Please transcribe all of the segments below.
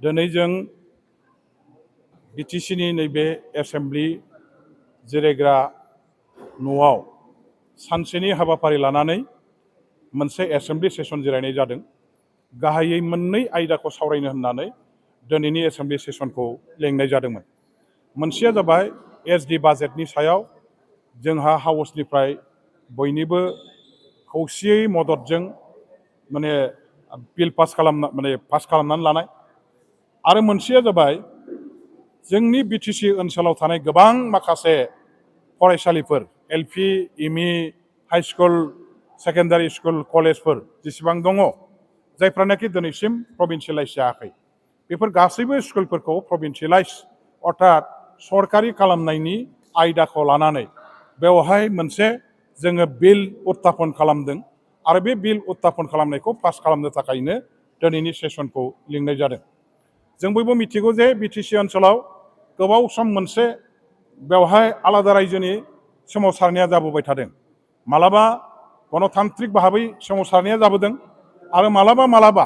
दिनै जों बिटिसिनि नैबे एसेम्ब्लि जिरायग्रा न'आव सानसेनि हाबाफारि लानानै मोनसे एसेम्ब्लि सेसन जिरायनाय जादों। गाहायै मोननै आयदाखौ सावरायनो होननानै दिनैनि एसेम्ब्लि सेसनखौ लेंनाय जादोंमोन। मोनसेया जाबाय एसडि बाजेटनि सायाव जोंहा हाउसनिफ्राय बयनिबो खौसेयै मददजों बिल पास खालामनानै लानाय। आरो मोनसेया जाबाय जोंनि बिटिसि ओनसोलाव थानाय गोबां माखासे फरायसालिफोर LP ME high school secondary school कलेजफोर जेसेबां दङ जायफ्रानाखि दिनैसिम प्रभिन्सियेलाइज जायाखै, बेफोर गासैबो स्कुलफोरखौ प्रभिन्सियेलाइज अर्थात सरकारि खालामनायनि आयदाखौ लानानै बेवहाय मोनसे जोङो बिल उत्थापन खालामदों आरो बे बिल उत्थापन खालामनायखौ पास खालामनो थाखायनो दिनैनि सेसनखौ लिंनाय जादों। जों बयबो मिथिगौ जे बिटिसि ओनसोलाव गोबाव सम मोनसे बेवहाय आलादा रायजोनि सोमावसारनाया जाबोबाय थादों। मालाबा गणतान्त्रिक भाबै सोमावसारनाया जाबोदों आरो मालाबा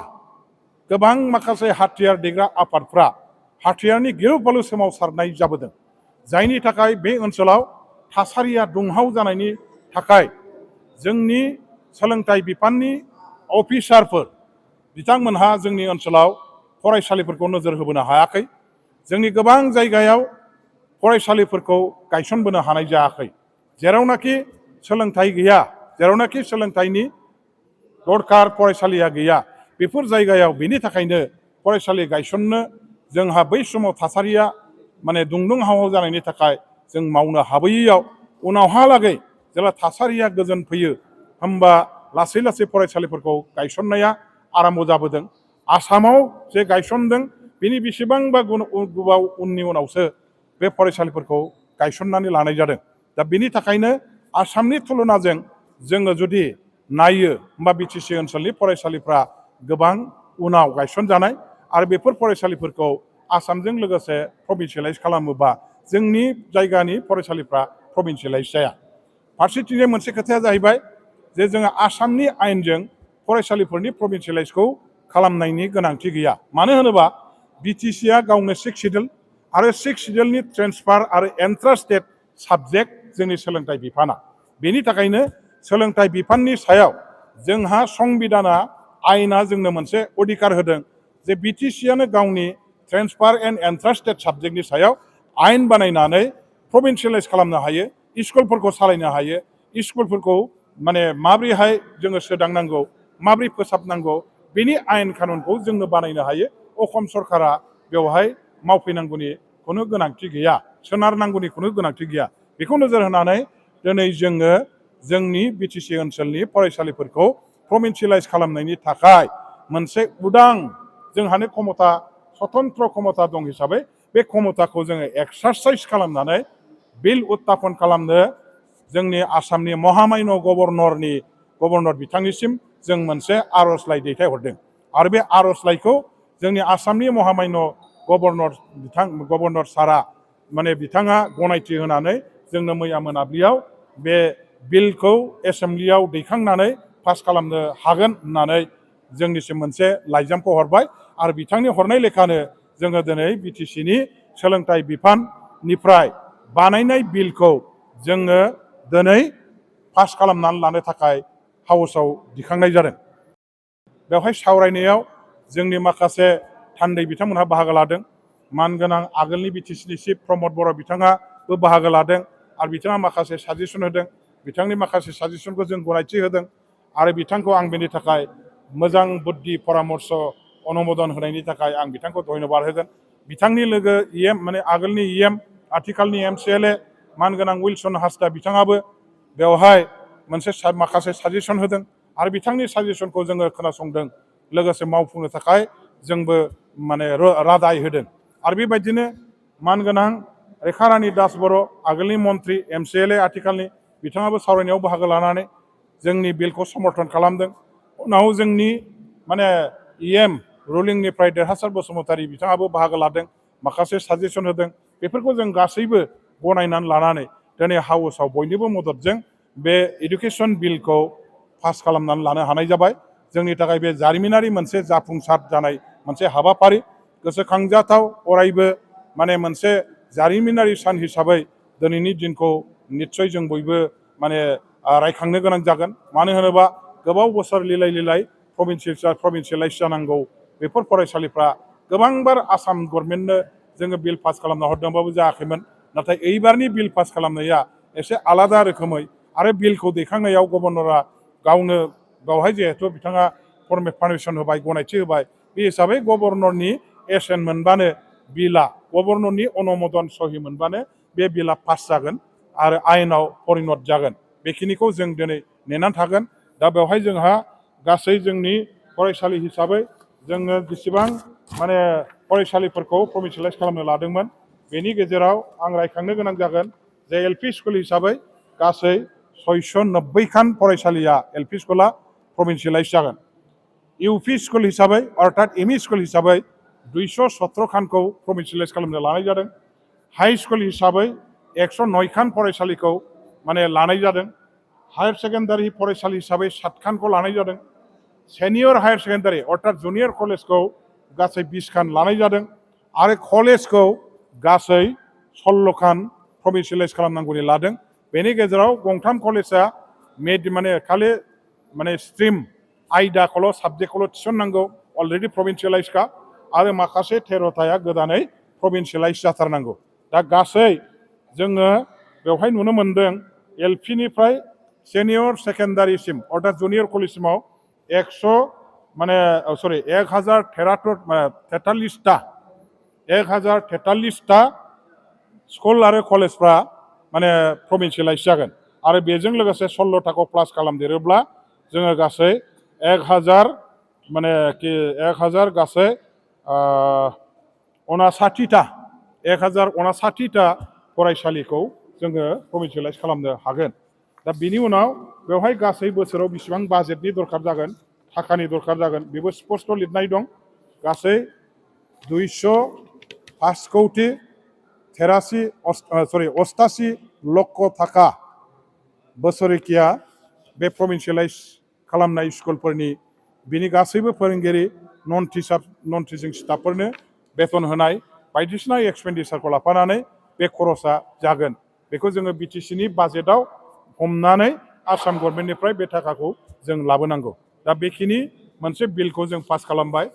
गोबां माखासे हाथियार देग्रा आफादफ्रा हाथियारनि गिलु बालु सोमावसारनाय जाबोदों। जायनि थाखाय बे ओनसोलाव थासारिया दुंहाव जानायनि थाखाय जोंनि सोलोंथाइ बिफाननि अफिसारफोर बिथांमोनहा जोंनि ओनसोलाव फरायसालिफोरखौ नोजोर होबोनो हायाखै। जोंनि गोबां जायगायाव फरायसालिफोरखौ गायसनबोनो हानाय जायाखै। जेरावनाखि सोलोंथाइ गैया, जेरावनाखि सोलोंथाइनि दरकार फरायसालिया गैया, बेफोर जायगायाव बेनि थाखायनो फरायसालि गायसननो जोंहा बै समाव थासारिया दुंदुं हाव जानायनि थाखाय जों मावनो हाबोयैयाव उनावहालागै जेब्ला थासारिया गोजोन फैयो होमबा लासै लासै फरायसालिफोरखौ गायसननाया आराम्भ जाबोदों। आसामाव जे गायसनदों बेनि बेसेबांबा गोबाव उननि उनावसो बे फरायसालिफोरखौ गायसननानै लानाय जादों। दा बेनि थाखायनो आसामनि तुलनाजों जोङो जुदि नायो होमबा बिटिसि ओनसोलनि फरायसालिफ्रा गोबां उनाव गायसनजानाय आरो बेफोर फरायसालिफोरखौ आसामजों लोगोसे प्रभिन्सियेलाइज खालामोबा जोंनि जायगानि फरायसालिफ्रा प्रभिन्सियेलाइज जाया। फारसेथिंजाय मोनसे खोथाया जाहैबाय जे जोङो आसामनि आयेनजों फरायसालिफोरनि प्रभिन्सियेलाइजखौ खालामनायनि गोनांथि गैया। मानो होनोबा बिटिसिआ गावनो 6 सिडिउल आरो 6 सिडिउलनि ट्रेन्सफार आरो एन्ट्रान्स टेस्ट साबजेक्ट जोंनि सोलोंथाइ बिफाना। बेनि थाखायनो सोलोंथाइ बिफाननि सायाव जोंहा संबिधाना आयेना जोंनो मोनसे अधिकार होदों जे बिटिसिआनो गावनि ट्रेन्सफार एन्ड एन्ट्रान्स टेस्ट साबजेक्टनि सायाव आयेन बानायनानै प्रभिन्सियेलाइज खालामनो हायो, स्कुलफोरखौ सालायनो हायो, स्कुलफोरखौ माब्रैहाय जोङो सोदांनांगौ, माब्रै फोसाबनांगौ, बेनि आयेन कानुनखौ जोंनो बानायनो हायो। असम सरकारा बेवहाय मावफैनांगौनि खुनु गोनांथि गैया, सोनारनांगौनि खुनु गोनांथि गैया। बेखौ नोजोर होनानै दिनै जोङो जोंनि बिटिसि ओनसोलनि फरायसालिफोरखौ प्रभिन्सियेलाइज खालामनायनि थाखाय मोनसे उदां जोंहानो क्षमता स्वतन्त्र क्षमता दं हिसाबै बे क्षमताखौ जोङो एक्सारसाइज खालामनानै बिल उत्थापन खालामनो जोंनि आसामनि महामान्य गभर्नर बिथांनिसिम जों मोनसे आर'जलाइ दैथायहरदों आरो बे आर'जलाइखौ जोंनि आसामनि महामान्य गभर्नर सारा बिथाङा गनायथि होनानै जोंनो मैया मोनाबिलियाव बे बिलखौ एसेम्ब्लियाव दैखांनानै पास खालामनो हागोन होननानै जोंनिसिम मोनसे लाइजामखौ हरबाय आरो बिथांनि हरनाय लेखानो जोङो दिनै बिटिसिनि सोलोंथाइ बिफाननिफ्राय बानायनाय बिलखौ जोङो दिनै पास खालामनानै लानो थाखाय हाउसआव दिखांनाय जादों। बेवहाय सावरायनायाव जोंनि माखासे थान्दै बिथांमोनहा बाहागो लादों। मानगोनां आगोलनि बिटिसिनि चिफ प्रमद बर' बिथाङाबो बाहागो लादों आरो बिथाङा माखासे साजेसन होदों। बिथांनि माखासे साजेसनखौ जों गनायथि होदों आरो बिथांखौ आं बेनि थाखाय मोजां बुद्धि परामर्श अनुमोदन होनायनि थाखाय आं बिथांखौ धन्यबाद होगोन। बिथांनि लोगो आगोलनि आथिखालनि MCLA मानगोनां उइलसन हासदा बिथाङाबो बेवहाय माखासे साजेसन होदों आरो बिथांनि साजेसनखौ जोङो खोनासंदों, लोगोसे मावफुंनो थाखाय जोंबो रादाय होदों। आरो बेबायदिनो मानगोनां रेखारानि दास बर' आगोलनि मन्त्रि MCLA आथिखालनि बिथाङाबो सावरायनायाव बाहागो लानानै जोंनि बिलखौ समर्थन खालामदों। उनाव जोंनि रुलिंनिफ्राय देरहासार बसुमतारी बिथाङाबो बाहागो लादों, माखासे साजेसन होदों। बेफोरखौ जों गासैबो गनायनानै लानानै दिनै हाउसआव बयनिबो मददजों बे इडुकेसन बिलखौ पास खालामनानै लानो हानाय जाबाय। जोंनि थाखाय बे जारिमिनारि मोनसे जाफुंसार जानाय मोनसे हाबाफारि गोसोखांजाथाव अरायबो माने मोनसे जारिमिनारि सान हिसाबै दिनैनि दिनखौ निस्सय जों बयबो माने रायखांनो गोनां जागोन। मानो होनोबा गोबाव बोसोर लिलाय प्रभिन्सियेलाइज जानांगौ बेफोर फरायसालिफ्रा गोबांबार आसाम गभर्नमेन्टनो जोङो बिल पास खालामना हरदोंबाबो जायाखैमोन। नाथाय एइबारनि बिल पास खालामनाया एसे आलादा रोखोमै आरो बिलखौ दैखांनायाव गभर्नरा गावनो बेवहाय जिहेथु बिथाङा फर्मेट पारमिसन होबाय, गनायथि होबाय, बे हिसाबै गभर्नरनि एसेन मोनबानो बिला गभर्नरनि अनुमोदन सहि मोनबानो बे बिला पास जागोन आरो आयेनाव परिनत जागोन। बेखिनिखौ जों दिनै नेनानै थागोन। दा बेवहाय जोंहा गासै जोंनि फरायसालि हिसाबै जोङो जेसेबां माने फरायसालिफोरखौ प्रभिन्सियेलाइज खालामनो लादोंमोन बेनि गेजेराव आं रायखांनो गोनां जागोन जे एलपि स्कुल हिसाबै गासै 690 खान फरायसालिया एलपि स्कुला प्रभिन्सियेलाइज जागोन। इउपि स्कुल हिसाबै अर्थात एमइ स्कुल हिसाबै 217 खानखौ प्रभिन्सियेलाइज खालामनो लानाय जादों। हाइ स्कुल हिसाबै 109 खान फरायसालिखौ माने लानाय जादों। हायार सेकेन्डारि फरायसालि हिसाबै 7 खानखौ लानाय जादों। सेनियर हायार सेकेन्डारि अर्थात जुनियर कलेजखौ गासै 20 खान लानाय जादों आरो कलेजखौ गासै 16 खान प्रभिन्सियेलाइज खालामनांगौनि लादों। बेनि गेजेराव गंथाम कलेजा माने खालि माने स्ट्रिम आयदाखौल' साबजेक्टखौल' थिसननांगौ अलरेडि प्रभिन्सियेलाइजखा आरो माखासे 13थाया गोदानै प्रभिन्सियेलाइज जाथारनांगौ। दा गासै जोङो बेवहाय नुनो मोनदों एलपिनिफ्राय सेनियर सेकेन्डारिसिम अर्थात जुनियर कलेजसिमाव 1043टा स्कुल आरो कलेजफ्रा माने प्रभिन्सियेलाइज जागोन आरो बेजों लोगोसे 16टाखौ प्लास खालामदेरोब्ला जोङो गासै 1000 गासै 1059टा फरायसालिखौ जोङो प्रभिन्सियेलाइज खालामनो हागोन। दा बिनि उनाव बेवहाय गासै बोसोराव बेसेबां बाजेटनि दरखार जागोन, थाखानि दरखार जागोन बेबो स्पष्ट लिरनाय दं। गासै 88 लक्ष थाखा बोसोरिकिया बे प्रभिन्सियेलाइज खालामनाय स्कुलफोरनि बिनि गासैबो फोरोंगिरि नन टिचिं स्टाफफोरनो बेथन होनाय बायदिसिना एक्सपेन्डिचारखौ लाफानानै बे खरसा जागोन। बेखौ जोङो बिटिसिनि बाजेटआव हमनानै आसाम गभर्नमेन्टनिफ्राय बे थाखाखौ जों लाबोनांगौ। दा बेखिनि मोनसे बिलखौ जों पास खालामबाय।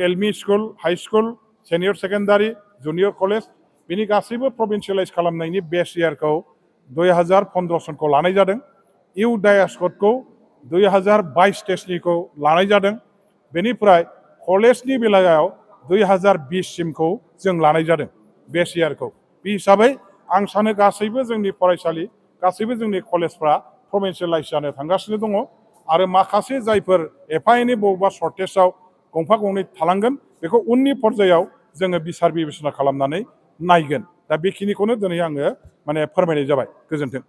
LP school, high school, senior secondary, junior college बिनि गासैबो प्रभिन्सियेलाइज खालामनायनि बेस इयारखौ 2015 सनखौ लानाय जादों। इउ डायास क'डखौ 2022-23खौ लानाय जादों। बेनिफ्राय कलेजनि बेलायाव 2020 सिमखौ जों लानाय जादों बेस इयारखौ। बे हिसाबै आं सानो गासैबो जोंनि फरायसालि, गासैबो जोंनि कलेजफ्रा प्रभिन्सियेलाइज जानो थांगासिनो दङ आरो माखासे जायफोर एफा एनै बबेबा सर्टेजाव गंफा गंनै थालांगोन बेखौ उननि पर्यायाव जोङो बिसार बिबेसना खालामनानै नायगोन। दा बेखिनिखौनो दिनै आङो माने फोरमायनाय जाबाय। गोजोन्थों।